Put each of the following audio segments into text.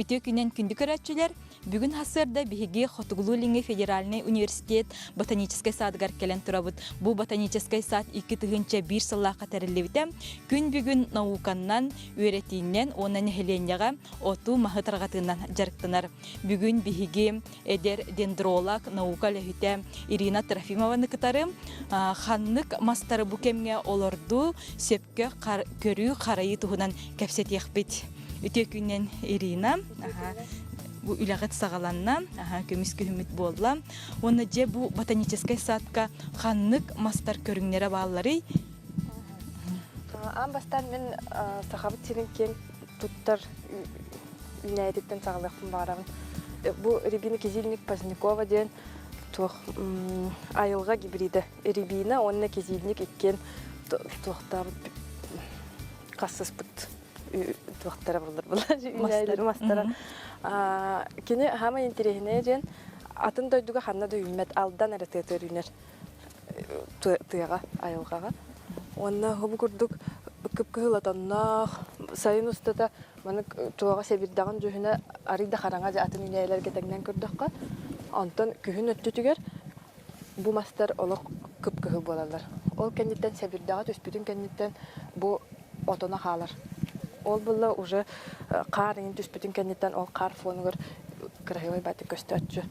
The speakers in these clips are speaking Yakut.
Үтүө күнэн күндү көрөөччүлэр, бүгүн сарсыарда биһиги Хотугулуу-Илиҥҥи федеральнай университет ботаническай саадыгар кэлэн турабыт. Бу ботаническай саад 2001 сыллаахха тэриллибитэ. Күн бүгүн науканнан, үөрэтиинэн уонна нэһилиэнньэҕэ оту маһы тарҕатыынан дьарыктанар. Бүгүн биһиги эдэр дендролог, наука үлэһитэ Ирина Трофимованы кытары ханнык мастары бу кэмҥэ олордуу, сөпкө көрүү харайыы туһунан кэпсэтиэхпит. Үтүө күннэн Ирина. Бу үлэҕит саҕаланна, көмүс күһүммүт буолла. Уонна дьэ бу ботаническай садка ханнык мастар көрүҥнэрэ баалларый? Аан бастаан мин Сахабыт сирин киэҥ туттар үүнээйититтэн саҕалыахпын баҕарабын. Бу Рябина Кизильник Позднякова диэн туох айылҕа гибрида. Рябина уонна Кизильник иккиэн туохтаабыт хассыспыт туохтара буолар була мастара. Кини хаамай интэриэһинэйэ диэн атын дойдуга ханна да үүммэт алдан эрэ тыатыгар үүнэр тыаҕа айылҕаҕа. Уонна бу курдук кып-кыһыл отонноох сайын устата Маны туоҕа сэбирдэҕин дьүһүнэ арый да хараҥа дьэ атын үүнээйилэргэ тэҥнээн көрдөххө, онтон күһүн өттүтүгэр бу мастар олох кып-кыһыл буолаллар. Ол кэнниттэн сэбирдэҕэ түспүтүн кэнниттэн бу отоно хаалар. Ол буолла уже хаар иҥин түспүтүн кэнниттэн ол хаар фонугар кыраһыабай баатык көстөөччү.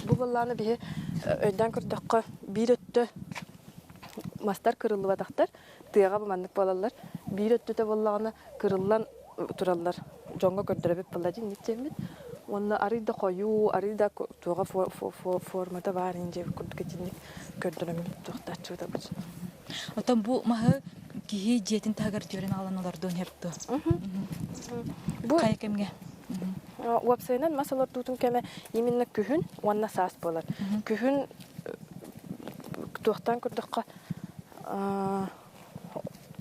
Бу буоллаҕына биһи өйдөөн көрдөххө биир өттө мастар кырыллыбатахтар, Тыаҕа бу маннык буолаллар. Биир өттүтэ буоллаҕына кырыллан тураллар. Дьоҥҥо көрдөрөбүт буолла дии инник диэммит. Уонна арый да хойуу, арый да туоҕа формата баар ин диэбит курдук итинник көрдөрөммүт туохтааччыбыт обычно. Оттон бу маһы киһи дьиэтин таһыгар түөрэн аҕалан олордуон сөп дуо? Бу Хайа кэмҥэ? Уопсайынан мас олордуутун кэмэ именно күһүн уонна саас буолар. Күһүн туохтан көрдөххө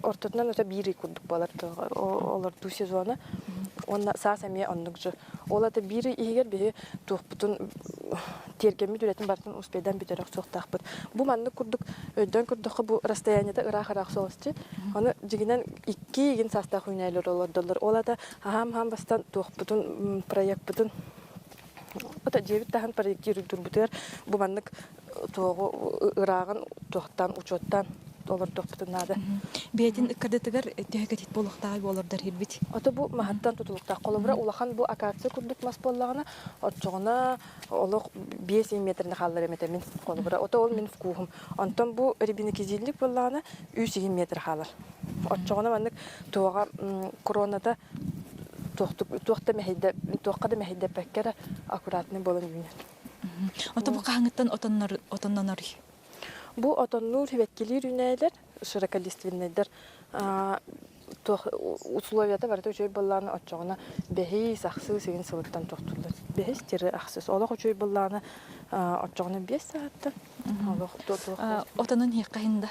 Ортотунан ото биир ый курдук буолар олордуу сезона уонна саас эмиэ оннук же. Ол ата биир ый иһигэр биһи туохпутун тиэргэммит үлэтин барытын успейдаан бүтэрэ охсуохтаахпыт. Бу маннык курдук өйдөөн көрдөххө бу расстояниета ыраах-ыраах соҕусчу. Ону дьигинэн икки игин саастаах үүнээлэр олордоллор. Ол ата аһаам-аһаам бастан туохпутун проекпытын Ото дьиэбит таһын проектируйдурбутугар бу маннык туоҕу ырааҕын туохтаан учуоттаан олордуохпутун наада. Бэйэтин ыккардытыгар төһө кэтит буолуохтааҕый буолордор иһирбит? Ото бу маһыттан тутулуктаах. Холобура улахан бу акация курдук мас буоллаҕына, оччоҕуна олох 5 метрини хааллар эмэтэ мин холобура. Ото ол мин вкуһум. Онтон бу рябинокизильник буоллаҕына 3 метр хаалар. Оччоҕуна маннык туоҕа кроната туох да мэһэйдэ туохха да мэһэйдэппэккэ эрэ аккуратный буолан үүнэр. Ото бу хаһыҥыттан отонноноруй? Бу отоннуур сибэккилиир үүнээйилэр широколиственнайдар туох условията барыта үчүгэй буоллаҕына оччоҕуна бэһис, ахсыс игин сылыттан тохтууллар. Бэһис тире ахсыс. Олох үчүгэй буоллаҕына оччоҕуна биэс саҕаттан олох туох Отонун иһиэххэ да.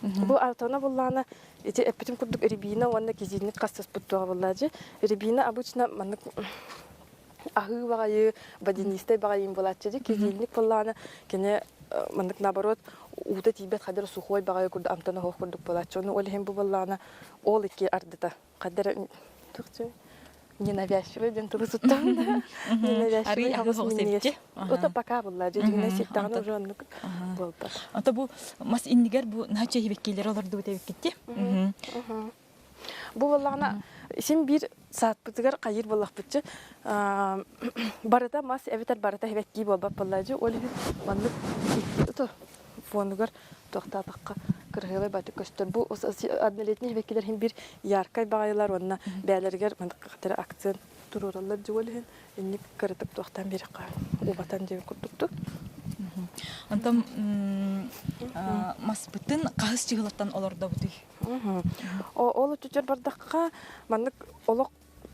Бу отоно буоллаҕына Ити эппитим курдук рябина уонна кизильник хастаспыт туоҕа буоллаачы. Рябина обычно маннык аһыы баҕайы, водянистай баҕайы буолааччы дии. Кизильник буоллаҕына кини маннык наоборот уута тиийбэт хадыр сухой баҕайы курдук амтан оһох курдук буолааччы. Ону ол иһин бу буоллаҕына ол икки ардыта хаддара ненавязчивый диэн тылы туттаҕын да ненавязчивый хаҕыс минньигэс ото пока булла дьиҥинэ ситтэҕинэ уже оннук буолбат Ото бу мас иннигэр бу наһаа чэйибиккиилэр олордубут эбиккитти бу буоллаҕына син биир саатпытыгар хайыыр буоллахпытчы барыта мас эбэтэр барыта эбэттии буолбат буоллаадьы ол иһин маннык икки фонугар туохтаатахха кыраһыабай баатык көстөр. Бу однолетний сибэккилэр иһин биир яркай баҕайылар уонна бэйэлэригэр маннык акцент туруораллар дьуол иһин инник кыратык туохтаан биэрэххэ убатан диэн курдуктук. Онтон маспытын хаһыс чыһылаттан олордобутуй? Ол өттүтүгэр бардахха маннык олох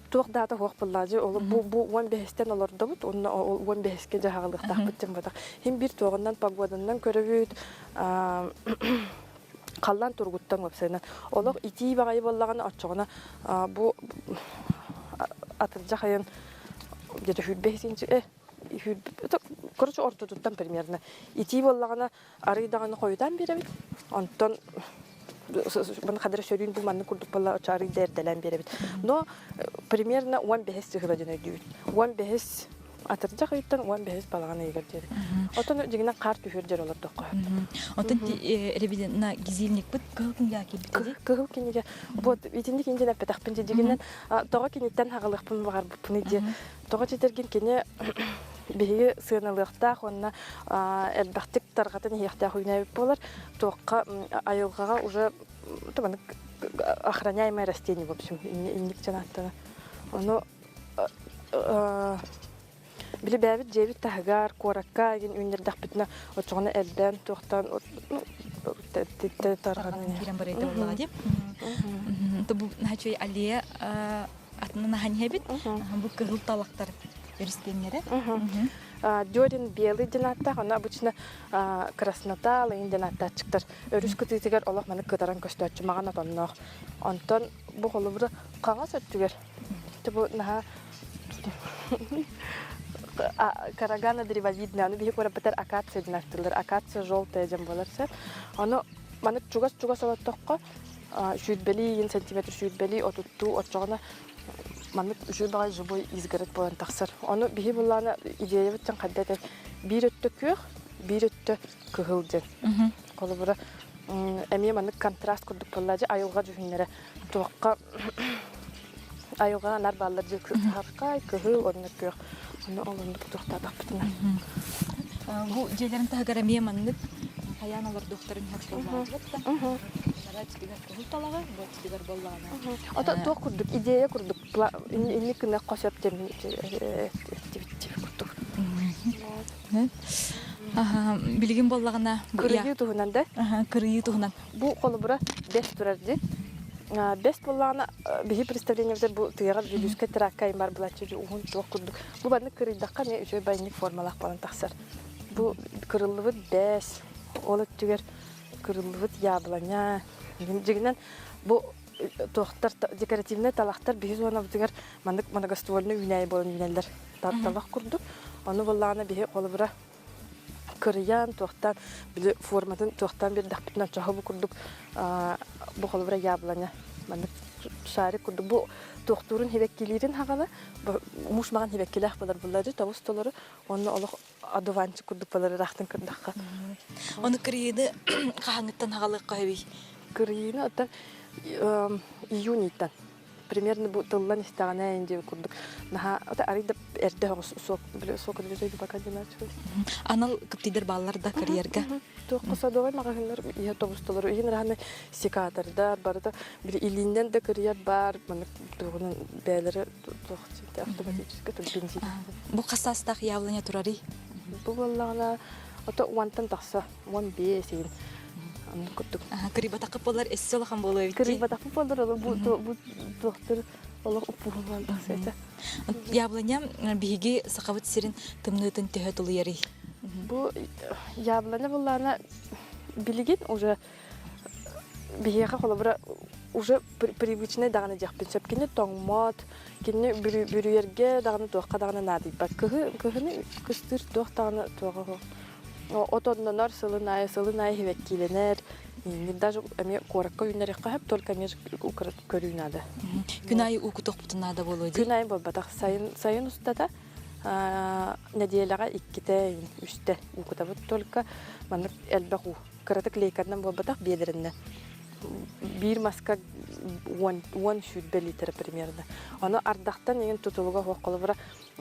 туох даата суох буоллаадьы ол бу бу уон бэһистэн олордобут уонна ол уон бэһискэ дьаһаҕалыахтаахпыт диэн буотах иһин биир туоҕунан погоданнан көрөбүт халлаан туругуттан уопсайынан олох итии баҕайы буоллаҕына оччоҕуна бу атырдьах айын где-то сүүрбэ синчи короче ортотуттан примерно итии буоллаҕына арый даҕаны хойутаан биэрэбит онтон. Хадара сөрүүн бу маннык курдук буолла очо арыйда эрдэлээн биэрэбит. Но примерно 15 чыһыла диэн өйдүүбүт. 15 атырдьах ыйыттан 15 балаҕан ыйыгар диэри. Отон дьиҥинэн хаар түһүөр дьэр олордоххо. Отон ребидина гизильникпыт кыһыл кинигэ киирбит Кыһыл кинигэ. Вот итинник инжен эппэтэхпин дьигинэн тоҕо киниттэн хаҕалыахпын баҕарбыппын дии. Тоҕо дьитэргин кини биһиги сыаналыахтаах уонна элбэхтик тарҕатан иһиэхтээх үүнээбит буолар. Туохха айылҕаҕа уже охраняемое растение в общем инник дьанааттана. Ону били бэйэбит дьиэбит таһыгар, куоракка игин үүннэрдэхпитинэ оччоҕуна элбээн туохтаан тарҕанан киирэн барыйда буоллаҕа дии. Бу наһаа аллея атынан ахан иһэбит. Бу кыһыл талахтар өрүскүөннэрэ. Дёрин белый диэн ааттаах, ону обычно краснота лайын диэн ааттааччыктар. Өрүс кытыытыгар олох маны кытаран көстөөччү маҕан отонноох. Онтон бу холобура хаҥас өттүгэр бу наһаа карагана древовидная, ону биһи куораппытар акация диэн аттылар, акация желтая диэн буолар сөп. Ону маны чугас-чугас олоттоххо сүүрбэлии сантиметр сүүрбэлии отуттуу оччоҕуна маннык үчүгэй баҕайы живой изгородь буолан тахсар. Ону биһи буллаана идеябыт дьон хайда этэй биир өттө күөх, биир өттө кыһыл диэн. Холобура эмиэ маннык контраст курдук буолла дьэ айылҕа дьүһүннэрэ туохха айылҕаҕа анар бааллар дьэ саһархай, кыһыл уонна күөх. Ону ол оннук туохтаатахпытына. Бу дьиэлэрин таһыгар эмиэ маннык хайаан олордуохтарын иһэр да. Нара кыһыл талаҕы, бу өттүгэр буоллаҕына. Ото туох курдук идея курдук инник гына хос өптемин курдук. Билигин буоллаҕына кырыйыы туһунан да? Кырыйыы туһунан. Бу холобура бэс турар дии. Бэс буоллаҕына биһи представлениебытыгар бу тыаҕа Бүлүүскэ тракка аймар былаччы уһун туох курдук. Бу маннык кырыйдахха эмиэ үчүгэй байыннык формалаах буолан тахсар. Бу кырыллыбыт бэс, ол өттүгэр кырыллыбыт яблоня. Дьигинэн бу туохтар декоративнай талахтар биһи зонабытыгар маннык многоствольный үүнээйи буолан үүнэллэр. Талах курдук. Ону буоллаҕына биһи холобура кырыйан туохтаан били форматын туохтаан биэрдэхпитинэ оччоҕо бу курдук бу холобура яблоня маннык шарик курдук бу туохтуурун хибэккилиирин хаҕана муус маҕан хибэккилээх буолар буллары тобус толору уонна олох одуванчик курдук буолар ыраахтан көрдөххө. Ону кырыйыыны хаһааҥҥыттан хаҕалыахха сөбүй? Кырыйыыны оттон июньтан примерно бу тыллан истэҕинэ инди курдук наһаа арый да эрдэ соҕус суок били суок пока Анал кыптыйдар бааллар да карьерга. Туохха садовай маҕаһыыннар иһэ тобусталар иһин раһаны секатордар барыта били илииннэн да кырыйар бар маннык туоҕунан бээлэри туох автоматически бензин. Бу хас саастаах яблоня турарый? Бу буоллаҕына ото уонтан тахса 15 иһин оннук курдук. Кырыйбатаххыт буоллар эссе улахан буолуо эбит Кырыйбатахпыт буоллар олох бу бу туохтур олох уппуһунан тахса этэ. Яблоня биһиги Сахабыт сирин тымныытын төһө тулуйарый? Бу яблоня буллаана билигин уже биһиэхэ холобура уже привычный даҕаны диэхпин сөп. Кини тоҥмот, кини бүрүйэргэ даҕаны туохха даҕаны наадыйбат. Кыһы кыһыны кыстыыр туох даҕаны туоҕа суох. Отоннонор сылын аайы сылын аайы хибэккиилэнэр. Даже эмиэ куоракка үүннэриэххэ сөп, только эмиэ көрүү наада. Күн аайы уу кутуохпутун наада буолуо дии. Күн аайы буолбатах. Сайын сайын устата нэдиэлэҕэ иккитэ, үстэ уу кутабыт только маннык элбэх уу. Кыратык лейканан буолбатах биэлэринэн. Биир маска 10 20 литр примерно. Ону ардахтан иҥин тутулуга суох холобура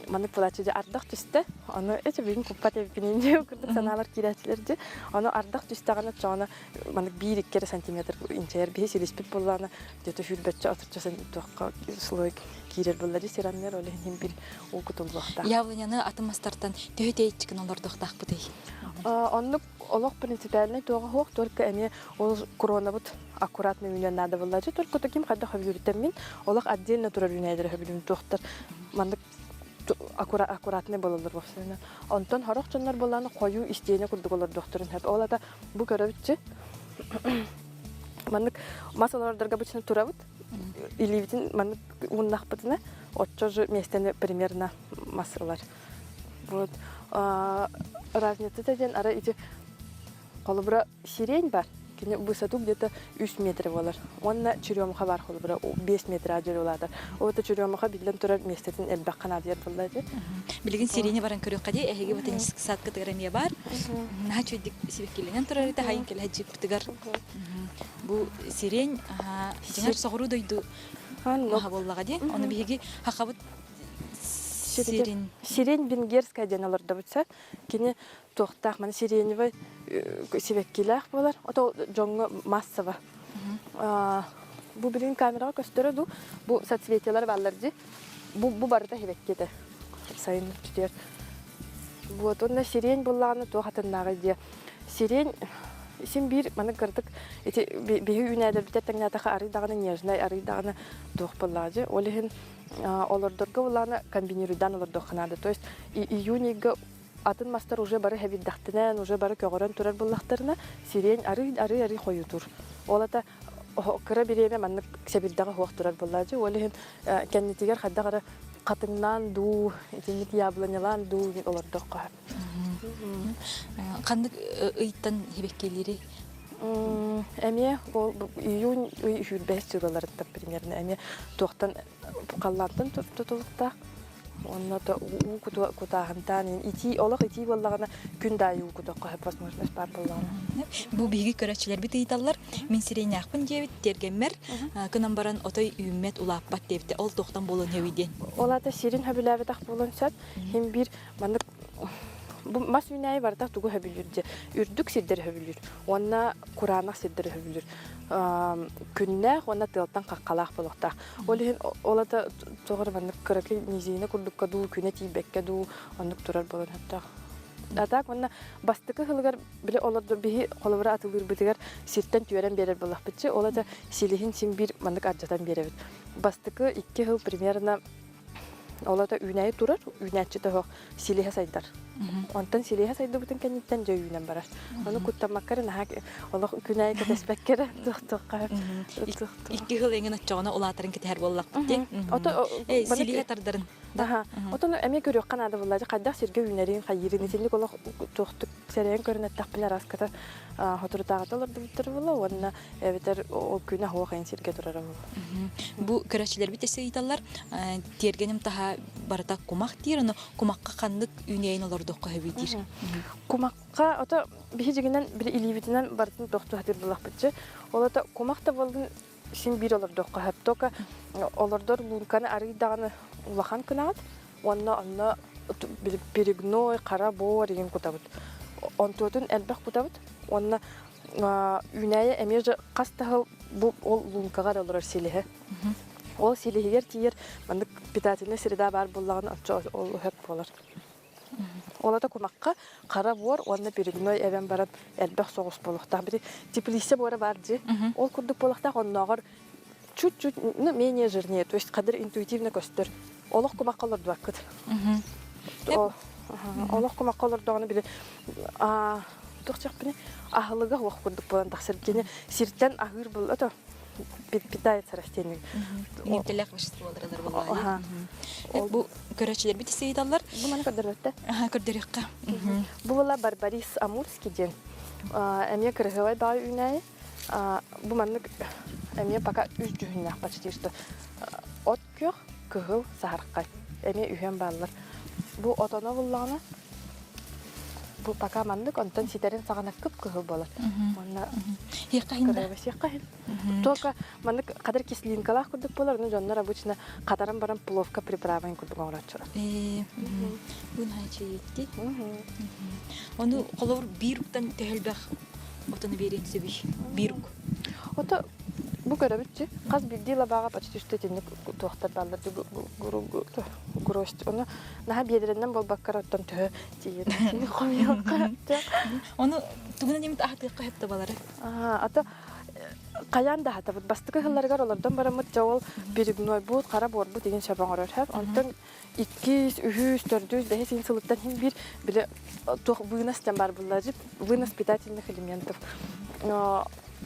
маннык буолааччы дьэ ардах түстэ ону эчи бүгүн куппат эбиппин диэн курдук санаалар киирээччилэр дьэ ону ардах түстэҕинэ оччоҕуна маннык биир-икки эрэ сантиметр инчэйэр биһи силиспит буоллаҕына где-то сүүрбэччэ отучча туохха слой киирэр буолла дии сираннар ол иһин биир уу кутуллуохтаах. Яблоняны атын мастартан төһө тэйиччикин олордуохтаахпытый? Оннук олох принципиальный туоҕа суох только эмиэ ол коронабыт аккуратно үүнэн наада буоллааччы только таким хайдах хөбүлүүрүттэн мин олох отдельно турар үүнээйдэрэ хөбүлүүм туохтар маннык аккуратный буолаллар буолсарынан онтон сорох дьоннор буоллаҕына хойуу истиэнэ курдук олордуохтарын сөп ол ата бу көрөбүтчү маннык мас олордорго обычно турабыт илиибитин маннык ууннахпытына оччо же миэстэни примерно мас ылар вот разницата диэн ара ити холобура сирень бар. Кини высоту где-то 3 метр буолар. Уонна черемуха баар холобура 5 метр адьыр улаатар. Ол это черемуха биллэн турар миэстэтин элбэх ханаадыйар буолла ити. Билигин сириини баран көрүөххэ дии, эһиги ботанический садкытыгар эмиэ баар. Наһаа үчүгэйдик сибэккилэнэн турар этэ, хайын кэлэ дьииппытыгар. Бу сирень дьиҥэр соҕуруу дойду маһа буоллаҕа дии. Ону биһиги хахабыт сирин. Сирень венгерская диэн олордобут сөп. Кини туохтаах маны сиреневай сибэккилээх буолар. Ото дьоҥҥо массово. Бу билигин камераҕа көстөрө дуу? Бу соцветиялар бааллар дии. Бу, бу барыта сибэкки этэ. Сайын өттүтүгэр. Вот, уонна сирень буоллаҕына туох атыннааҕый диэ. Сирень син биир маны кырдык ити биһи үүнээлэрбитэ тэҥнээтэхэ арый даҕаны нежнай, арый даҕаны туох буоллаҕа дии. Ол иһин олордорго буоллаҕына комбинируйдаан олордуохха наада. То есть июньга атын мастар уже бары хэбирдэхтинэн, уже бары көҕөрөн турар буоллахтарына, сирень арый арый арый хойутуур. Ол ата кыра бириэмэ маннык сэбирдэҕэ суох турар буоллаачы. Ол иһин кэннитигэр хайдах эрэ хатыҥнаан дуу, итинник яблонялаан дуу олордоххо Ханнык ыйтан сибэккилиирий? Эмиэ ол июнь ый үһүрбэс сылаларыттан примерно эмиэ туохтан халлаантан тутулуктаах Уонна то уу кутааһынтаан итии олох итии буоллаҕына күн да аайы уу кутуохха сөп возможность баар буоллаҕына. Бу биһиги көрөөччүлэрбит ыйыталлар. Мин сиреннээхпин диэбит тиэргэммэр кынан баран отой үүммэт улааппат диэбитэ. Ол туохтан буолуон сөбүй диэн. Ол аата сирин сөбүлээбэтэх буолуон сөп. Хин биир маннык бу мас үүнээйи барыта тугу сөбүлүүр дьэ үрдүк сирдэри сөбүлүүр уонна кураанах сирдэри сөбүлүүр күннээх уонна тыалтан хаххалаах буолуохтаах Ол иһин ол ата тоҕо эрэ маннык кыракый низиинэ курдукка дуу, күнэ тиийбэккэ дуу оннук турар буолан сөптөөх. А так уонна бастакы сылыгар били олордо биһи холобура атылыырбытыгар сиртэн түөрэн биэрэр буоллахпытчы, ол ата силиһин син биир маннык ардьатан биэрэбит. Бастакы икки сыл примерно ол ата үүнээйи турар, үүнээччи тоһох силиһэ сайдар. Онтон силиһэ сайдыбытын кэнниттэн дьэ үүнэн барар. Ону куттаммакка эрэ наһаа олох күн аайы кэтэспэккэ эрэ туох-туохха Икки сыл эҥин оччоҕуна улаатарын кэтэһэр буоллахпыт дии. Силиһэ тардарын. Отон эмиэ көрүөххэ наада буолла хайдах сиргэ үүнэрин, хайыырын итинник олох туохтук сэрэйэн көрөн эттэхпинэ араската соторутааҕыта олордубуттар буолла уонна эбэтэр ол күнэ суох эн сиргэ турара буолла. Бу көрөөччүлэрбит өссө ыйыталлар тиэргэним таһа барыта кумах диир, ону кумахха ханнык үүнээйин олордуохха сөбүй диир. Кумахха ото биһи дьигинэн били илиибитинэн барытын тохтуу сатыыр буоллахпытчы. Ол ото кумах да буоллун син биир олордуохха сөп. Только олордор лунканы арый даҕаны улахан кынаҕыт уонна онно перегной, хара буор игин кутабыт. Онтуотун элбэх кутабыт уонна үүнээйи эмиэ же хас да сыл бу ол лункаҕа эрэ олорор силиһэ. Ол силиһигэр тиийэр маннык питательнай среда баар буоллаҕына оччо ол сөп буолар. Ол ата кумахха хара буор уонна перегной эбэн баран элбэх соҕус буолуохтаах. Били теплица буора баар дии. Ол курдук буолуохтаах оннооҕор чуть-чуть ну менее жирнее, то есть кадр интуитивно көстөр. Олох кумахха олордубаккыт. Олох кумахха олордоҕуна били туох диэхпиний аһылыга суох курдук буолан тахсар. Кини сиртэн аһыыр буолла то питается растение. Иҥэмтэлээх веществолар буоллаҕа. Бу көрөөччүлэрбит истииталлар. Бу маны көрдөрбөттө. Көрдөрүөххэ. Бу була Барбарис Амурский диэн. Эмиэ кырыһыбай баҕай үүнээйи. Бу маннык эмиэ пока үс дьүһүннээх почти что от күөх, кыһыл, саһархай. Эмиэ үһүөн бааллар. Бу отоно буллаҕына бу пока маннык, онтон ситэрин саҕана кып-кыһыл буолар. Уонна Сиэххэ иһин. Только маннык хатар кислинкалаах курдук буолар, ну дьоннор обычно хатаран баран пловка приправын курдук оҥорооччулар. Бу Ону холобур биир уктан төһөлбөх отону биэриэн сөбүй? Биир ук. Ото бу көрөбүт хас биирдии лабааҕа почти что итинник туохтар бааллар гроздь. Ону наһаа биэдэрэннэн буолбаккар оттон төһө тиийэн хомуйуохха. Ону тугунан эмит аһатыахха сөп табалары? Ато хайаан да аһатабыт. Бастакы сылларыгар олордон бараммыт дьэ ол перегнойбут, хара буорбут игин сөп оҥорор сөп. Онтон иккис, үһүс, төрдүс, бэһис иин сылыттан иһин биир били туох вынос диэн баар булла вынос питательных элементов.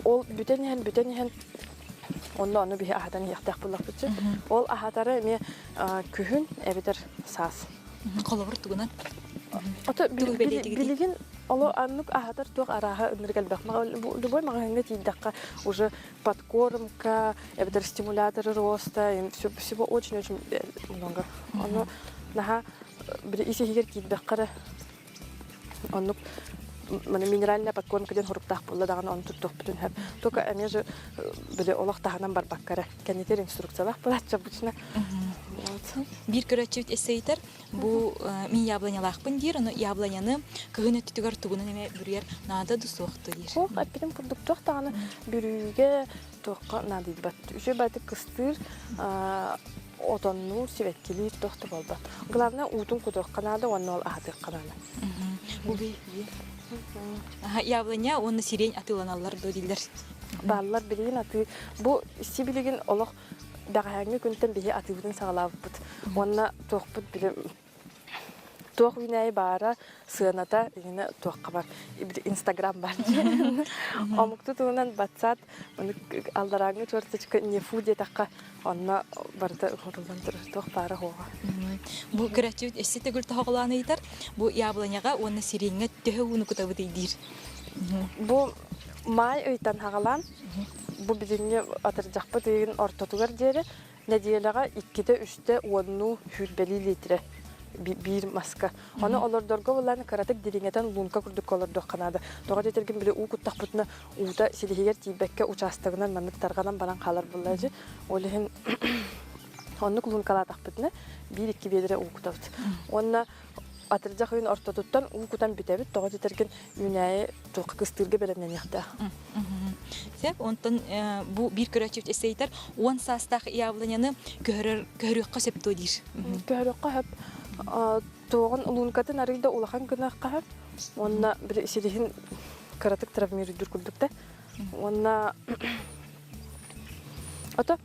Ол бүтэн иһэн, бүтэн иһэн онно ону биһи аһатан иһиэхтээх буоллахпытчы. Ол аһатары эмиэ күһүн эбэтэр саас. Холобур тугунан? Ото билигин. Оло аннык аһатар туох арааһа ынырык элбэх. Любой маҕаһыыҥҥа тиийдэххэ уже подкормка, эбэтэр стимуляторы роста, всего очень-очень много. Ону наһаа били ис иһигэр киирдэххэ эрэ оннук маны минеральная подкормка диэн хоруктаах буолла даҕаны ону туттуохпутун сөп. Только эмиэ же били олох таһынан барбакка эрэ кэннитэр инструкциялаах буолааччы обычно. Биир көрөөччүбүт эссейтер бу мин яблонялаахпын диир, ону яблоняны кыһын өттүгэр тугунан эмэ бүрүйэр наада да суох диир. Суох, эппитим курдук туох даҕаны бүрүүгэ туохха наадыйбат. Үчүгэй баҕайытык кыстыыр, отоннуур, сибэккилиир туох да буолбат. Главное уутун кутуохха наада уонна ол аһатыахха наада. Бу яблоня уонна сирень атыыланаллар дуо дииллэр. Бааллар билигин атыы. Бу сибилигин олох бэҕэһээҥҥи күнтэн биһи атыыбытын саҕалаабыппыт. Уонна туохпут били туох үүнээйи баара, сыаната иҥинэ туохха бар. Инстаграм бар диэн. Омукту туһунан батсаат алларааҥҥы чуорточка нефу диэтэххэ онно барыта оҥоруллан турар туох баара суоҕа. Бу көрөөччүбүт өссө төгүл тоһоҕолоон ыйытар. Бу яблоняҕа уонна сиреньҥэ төһө ууну кутабытый диир. Бу маай ыйтан хаҕалаан бу билиҥҥи атырдьахпыт ыйын ортотугар диэри нэдиэлэҕэ иккитэ-үстэ уоннуу сүүрбэлии литрэ биир маска. Ону олордорго булан кыратык дириҥэтэн лунка курдукка олордуохха наада. Тоҕо диэтэргин били уу куттахпытына уута силиһигэр тиийбэккэ учаастагынан маннык тарҕанан баран хаалар буолла Ол иһин оннук лункалаатахпытына биир-икки биэдэрэ уу кутабыт. Уонна атырдьах ыйын ортотуттан уу кутан бүтэбит. Тоҕо диэтэргин үүнээйи туохха кыстыырга бэлэмнэниэхтээх. Сөп. Онтон бу биир көрөөччүбүт эсэйтэр 10 саастаах яблоняны көһөрөр көһөрүөххэ сөп дуо диир. Көһөрүөххэ сөп. Туоҕун лункатын арый да улахан гыныахха сөп. Уонна били силиһин кыратык травмируйдуур курдук да. Уонна ото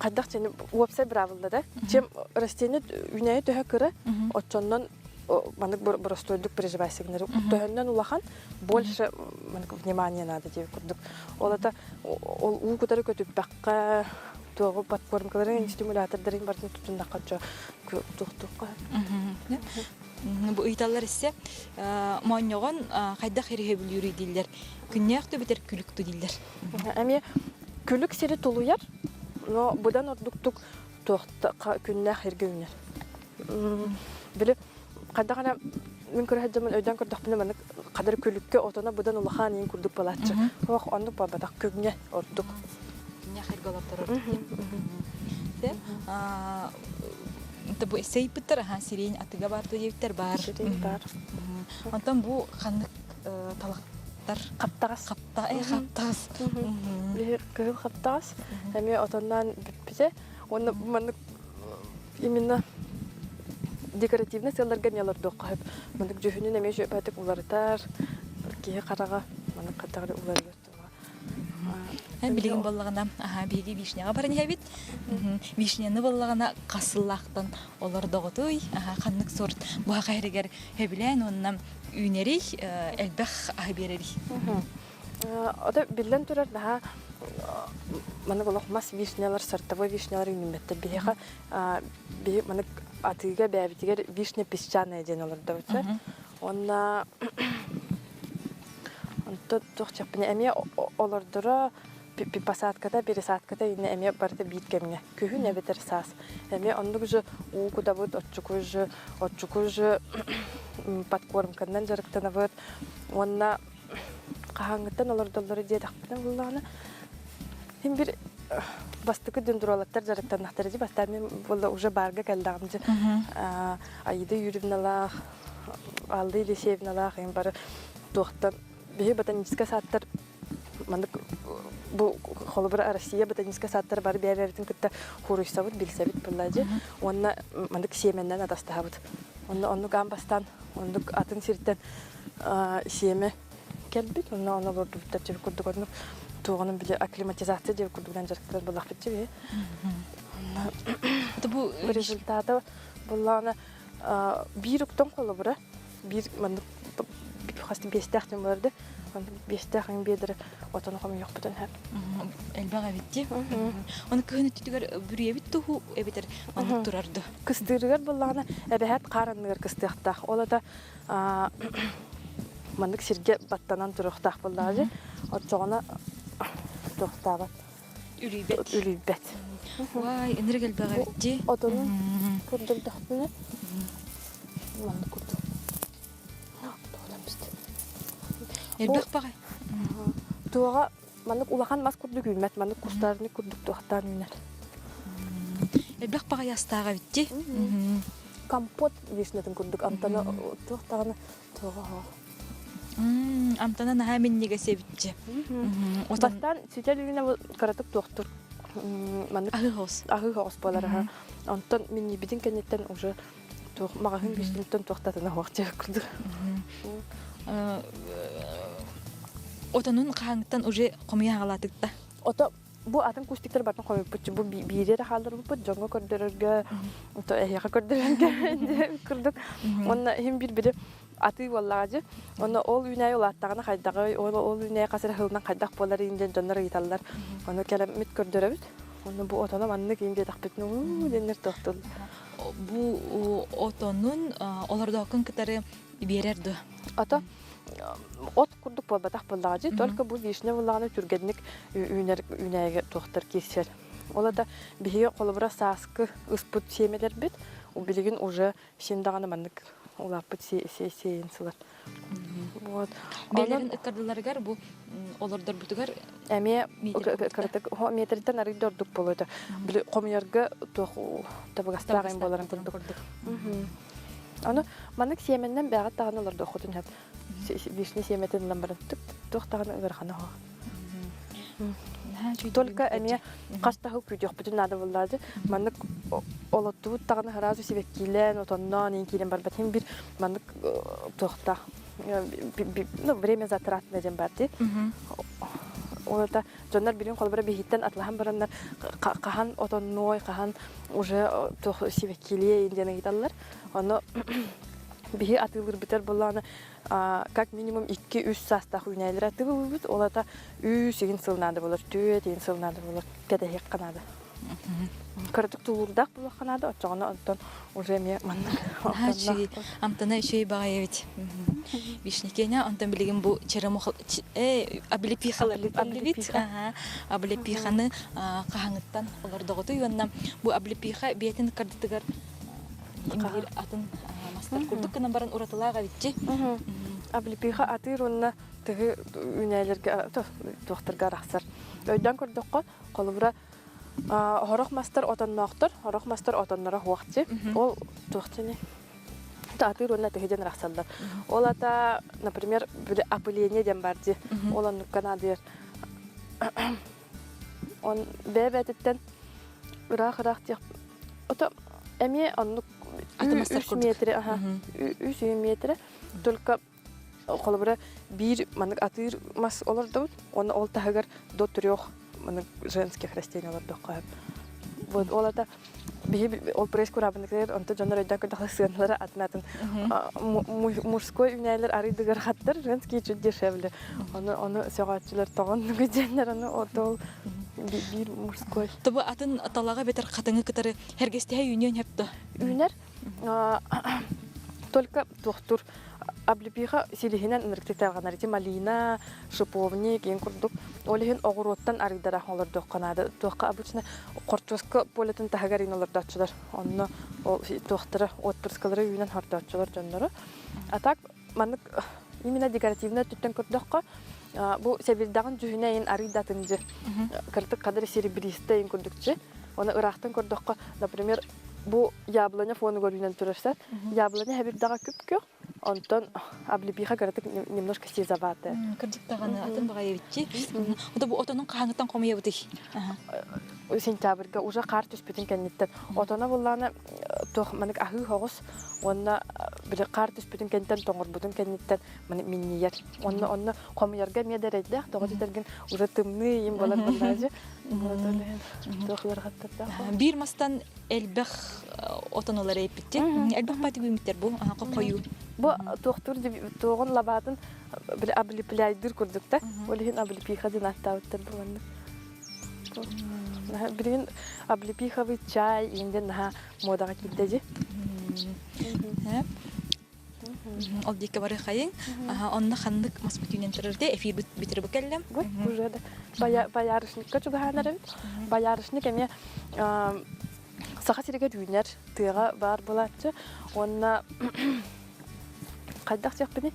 хайдах дьэни уопсай быраабылла да чем растение үүнээйи төһө кыра оччоннон маннык боростуойдук переживайся гынар төһөннөн улахан больше маннык внимание надо диэбит курдук ол это ол уу кутары көтүппэххэ туоҕу подкормкаларын стимулятордарын барытын тутуннахха оччо туохтуохха Бу ыйыталлар иссе моонньоҕон хайдах ириһэбилүүрүй дииллэр күннээх да бүтэр күлүк дииллэр Эмиэ күлүк сири тулуйар, но быдан ордуктук күннээх сиргэ үүнэр. Били хайдах эрэ мин көрө сылдьаммын өйдөөн көрдөхпүнэ маннык хадыр күлүккэ отоно быдан улахан иин курдук буолааччы. Ох, оннук буолбатах күҥҥэ ордук. Күннээх сиргэ олорторор диэн. Бу эсэйпиттэр аха сирень атыга бар диэбиттэр бар. Сирень бар. Онтон бу ханнык талахтар Хаптаҕас. Хаптаҕас. Биһи кыһыл хаптаҕас. Эмиэ отонноон бүппүтэ. Уонна маннык именно декоративный сыалларга эмиэ олордуохха сөп. Маннык дьүһүнүн эмиэ үчүгэйдик уларытар, киһи хараҕа маннык хаттаҕы уларыйар тула. Билигин буоллаҕына, аха биһиги вишняҕа баран иһэбит. Вишняны буоллаҕына хас сыллаахтан олордоҕутуй? Аха ханнык сорт буһаха иһэригэр сөбүлээн уонна үүнэрий, элбэх аһы биэрэрий? Ото биллэн турар наһаа маннык олох мас вишнялар, сортовой вишнялар үүнүммэттэр. Биһиэхэ биһи маннык атыыга бэйэбитигэр вишня песчаная диэн олордобут. Уонна онто туох чаппыны эмиэ олордоро посадката, пересадката иннэ эмиэ барыта биир кэмҥэ. Күһүн эбэтэр саас. Эмиэ оннук же уу кутабыт, оччуку же, оччуку же подкормканан дьарыктанабыт. Уонна хаһааҥҥыттан олордоллоро диэтэхпинэ буоллаҕына, син бир бастакы дендрологтар дьарыктаннахтара дии. Бастаан мин буолла уже баарга кэллэҕим дии. Аида Юрьевналаах, Алла Елисеевналаах им бары туохтан биһи ботаническай саадтар маннык бу холобура Россия ботаническай саадтара бары бэйэ-бэйэбитин кытта хуруйсабыт, билсэбит буолла дии. Уонна маннык сиэмэннэн атастаһабыт. Онно оннук аан бастаан оннук атын сиртэн сиэмэ кэлбит. Онно ону олордубуттар дьиби курдук оннук туоҕунан били акклиматизация диэбит курдугунан дьарыктанар буоллахпыт дьиби. Онно бу результата буоллаҕына биир уктан холобура биир маннык хас биэстээх диэн буолар да биэстээх эҥин биэдэрэ отону хомуйуохпутун сөп. Элбэх эбит дии. Оны кыһын өттүгэр бүрүйэбит туһу эбэтэр маннык турар ду. Кыстыырыгар буоллаҕына эбэһээт хаар анныгар кыстыахтаах. Ол ата. Маннык сиргэ баттанан туруохтаах буоллаҕа дьэ. Оччоҕуна туохтаабат. Үлүйбэт. Үлүйбэт. Уай, ынырык элбэҕи эбит дии. Отонун көрдөрдөхпүнэ маннык курдук. Элбэх баҕай. Туоҕа маннык улахан мас курдук үүммэт, маннык кустарник курдук туохтаан үүнэр. Элбэх баҕай астаах эбит дии. Компот вишнятын курдук амтана туох даҕаны туоҕа оһох. Амтана наһаа минньигэс эбитчи. Бастаан ситэр үүнэ кыратык туохтур маннык Аһыы хоҕус. аһыы хоҕус буолар аһа. Онтон минньийбитин кэнниттэн уже туох маҕаһыын вишнятыттан туохтатына оһох дьэ курдук. Отонун хаһааҥҥыттан уже хомуйа аҕалаатыкта? Ото бу атын кустиктар бартын хомуйбут бу биири эрэ хаалларбыппыт дьоҥҥо көрдөрөргө то эһиэхэ көрдөрөргө курдук уонна иһин биир били атыы буоллаҕа дьи онно ол үүнээйи улааттаҕына хайдаҕый ол ол үүнээйи хас эрэ сылынан хайдах буолар диэн дьоннор ыйыталлар ону кэлэммит көрдөрөбүт онно бу отоно маннык иин диэтэхпитинэ уу диэннэр туохтул Бу отонун олордоокун кытары биэрэр дуо? Ото от курдук буолбатах буоллаҕа дии, только бу вишня буоллаҕына түргэнник үүнэр үүнээйигэ туохтар киирсэр. Ол это биһиги холобура сааскы ыспыт сиэмэлэрбит билигин уже син даҕаны маннык улааппыт сиэйин сылар. Вот. Бээлэрин ыккардыларыгар бу олордорбутугар эмиэ кыратык метртэн арый да ордук буолуо этэ. Били хомуйарга туох табыгастаах юм буоларын курдук. Аны маннык сиэмэннэн бэҕэт даҕаны олордуоххутун сөп. Вишня сиэмэтин ылан баран туох даҕаны ыарахана суох. Только эмиэ хас да сыл күүтүөхпүтүн наада буоллаады. Маннык олоттубут даҕаны сразу сибэккиилээн, отонноон иин киирэн барбат. Иһин бир маннык туохтаах ну, время затратное диэн бар дии. Ол это дьоннор билин холобура биһиттэн атлаһан бараннар хаһан отоннуой, хаһан уже туох сибэккилиэ диэн ыйыталлар. Ону биһи атыылыырбытар буоллаҕына как минимум 2-3 саастаах үүнээйилэр атыылыыбыт. Ол ата үс игин сыл наада болар, түөрт игин сыл наада болар. Кэтэһиэххэ наада. Кыратык тулуурдаах буолуохха наада, оччоҕуна онтон уже эмиэ маннык Үчүгэй, амтана үчүгэй баҕайы эбит. Вишникеня, онтон билигин бу черемуха облепихалар бит. Облепиханы хаһаҥыттан олордоҕутуй уонна бу облепиха биэтин кардытыгар биир атын мастар курдук гынан баран уратылаах эбитчи. Облепиха атыыр уонна тыһы үүнээлэргэ туохтарга арахсар. Өйдөөн көрдөххө, холобура Хорох мастар отонноохтор, хорох мастар отонноро хуохчи. Ол туохчини атыыр уонна тыһы диэн арахсаллар. Ол ата, например, опыление диэн бар дии. Ол оннукка наадыйар. Он бэйэ-бэйэтиттэн ыраах-ыраах диэх ото эмиэ оннук үс метрэ, аха, үс метрэ, только Холобура, биир маннык атыыр мас олордобут, уонна ол таһыгар до трех маннык женских растений олордоххо сөп. Вот ол ата биһи ол пресс курабыныгар онто дьоннор өйдөөн көрдөхлө сыаналара атын-атын мужской үүнээлэр арыйдыгар хаттар женские чуть дешевле. Ону ону сөҕөөччүлэр тоҕоннугу диэннэр ону ол биир мужской. Тобу атын талаҕа бэтэр хатыҥы кытары хэргэстэһэ үүнүөн сөп да? Үүнэр. Только туохтур облепиха силиһинэн ынырыктык тарҕанар ити малина, шиповник иин курдук. Ол иһин оҕуруоттан арыйдара олордуохха наада. Туохха обычно хортуоска полетын таһыгар иин олордооччулар. Онно ол туохтара отпрыскалары үүнэн хордооччулар дьоннору. А так маннык именно декоративный өттүттэн көрдөххө бу сэбирдэҕин дьүһүнэ иин арыйдатын дьи кыртык кадыр серебристый иин курдукчу. Оны ыраахтан көрдөххө, например, бу яблоня фонугар үүнэн турарса, яблоня хэбирдэҕэ күп-күөх, онтон облепиха кыратык немножко сизоватая. Кырдьык даҕаны атын баҕайы эбитчи. Ото бу отонун хаһааҥҥыттан хомуйабытый? Сентябрьга уже хаар түспүтүн кэнниттэн. Отоно буллаана туох манык аһыы хоҕус уонна били хаар түспүтүн кэнниттэн тоҥорбутун кэнниттэн маны минньийэр. Онно онно хомуйарга эмиэ да эрэйдээх, тоҕо дэтэргин уже тымныы им болар буоллаажы. Биир мастан элбэх отон ылар эппитти. Элбэх пати үүммүттэр бу хойуу. Бу туохтуур туоҕун лабаатын били облепляйдыр курдук да. Ол иһин облепиха диэн ааттаабыттар бу маннык. Билигин облепиховый чай иинден наһаа модаҕа киирдэ дии. Ол диэки барыахайыҥ. Онно ханнык маспыт үүнэн турар те эфир бүтүрү бу кэллем. Уже да. Боярышникка чугаһаан эрэбит. Боярышник эмиэ Саха сиригэр үүнэр тыаҕа баар буолааччы. Уонна хайдах диэхпиний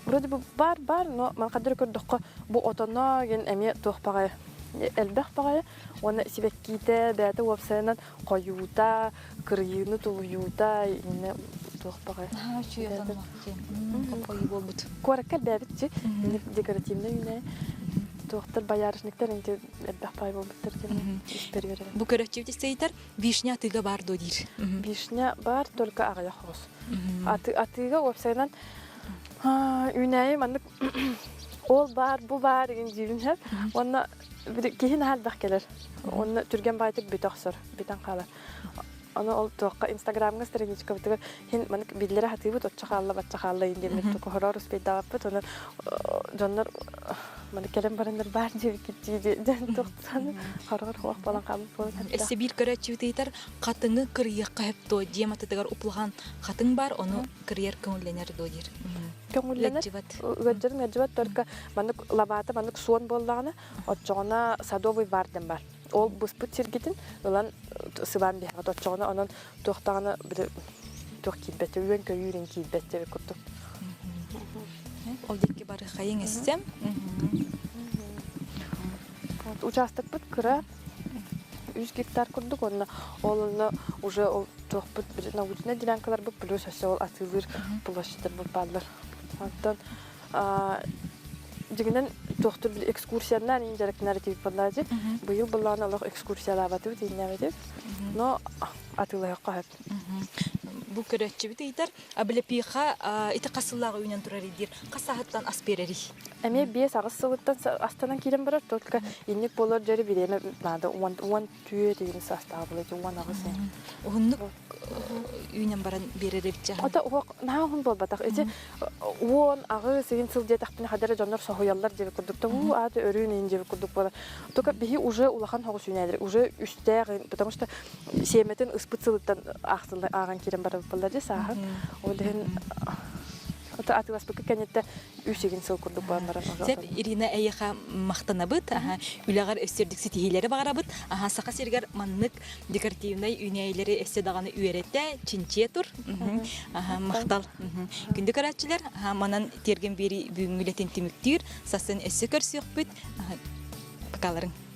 вроде бы баар баар, но манхадыр көрдөххө бу отоно диэн эмиэ туох баҕайы элбэх баҕайы уонна сибэккиитэ бэйэтэ уопсайынан хойуута, кырыйыыны тулуйуута иннэ туох баҕайы. Наһаа үчүгэй отоннох диэн хойуу буолбут. Куоракка элбээбит чи декоративнай үүнээйи туохтар боярышниктар инти элбэх баай буолбуттар диэн испэр үөрэрим. Бу көрөччүбүт истэйтэр вишня атыыга баар дуо диир. Вишня баар только аҕыйах оҕус. Атыыга уопсайынан үүнээйи маннык ол баар, бу баар деген диибин сөп. Уонна киһи наһаа элбэх кэлэр. Уонна түргэн баайтык бүтэ охсор, бүтэн хаалар. Ону ол туохха Инстаграмҥа страничкабытыгар хин маннык биллэрэ сатыыбыт оччо хаалла бачча хаалла иин диэммит тукуһороор успейдаабаппыт. Онон дьоннор маннык кэлэн бараннар баар диэбиккит дии диэн туохтан хороҕор хуох буолан хаалбыт буолан Өссө биир көрөөччүбүт ыйытар хатыҥы кырыйыахха сөп дуо дьиэм атытыгар уплахан хатыҥ баар ону кырыйар көҥүллэнэр дуо диир. Көҥүллэнэр. Ыалдьарын ыалдьыбат только маннык лабаата маннык суон буоллаҕына оччоҕуна садовый бар диэн бар. Ол быспыт сиргитин ылан сыбаан биһэҕит оччоҕуна онон туох даҕаны туох киирбэт үөн көйүүрүн киирбэт диэбит курдук. Ол диэки бары хайыҥ эссем. Учаастакпыт кыра, үс гектар курдук уонна ол онно уже ол туохпут научнай делянкаларбыт плюс өссө ол атыылыыр площадьтарбыт бааллар. Онтон дьиҥинэн туохтур били экскурсиянан иин дьарыктанар этибит буоллаачы. Быйыл былаан олох экскурсиялаабатыбыт ииннээбэтибит. Но атыылаһыахха сөп. Бу көрөөччүбүт ыйытар, Облепиха ити хас сыллааҕы үүнэн турар диир, хас сааһыттан ас биэрэрий? Эмиэ 5-8 сылыттан астанан киирэн барар, только инник буолар дьэри бириэмэ наада 10 14 деген саастаах буолар, 18 Уһуннук үүнэн баран биэрэр эбит Ото уһук наһаа уһун буолбатах. Ити 10-8 сыл сыл диэтэхпинэ хадара дьоннор соһуйаллар диэбит курдук. Уу аата өрүүн иин диэбит курдук буолар. Только биһи уже улахан хоҕус үүнээлэр, уже үстээх, потому что сиэмэтин ыспыт сылыттан ааҕан киирэн барабыт дьэ сааһын. Ол иһин атыыласпыкка кэнниттэ үс игин сыл курдук буолан баран Сөп, Ирина эйиэхэ махтанабыт. Үлэҕэр өссө үрдүк ситиһиилэри баҕарабыт. Саха сиригэр маннык декоративнай үүнээйилэри өссө даҕаны үөрэтэ, чинчийэ тур. Махтал. Күндү көрөөччүлэр, манан тиэргэн биэрии бүгүҥҥү үлэтин түмүктүүр. Сарсын өссө көрсүөхпүт. Покаларың.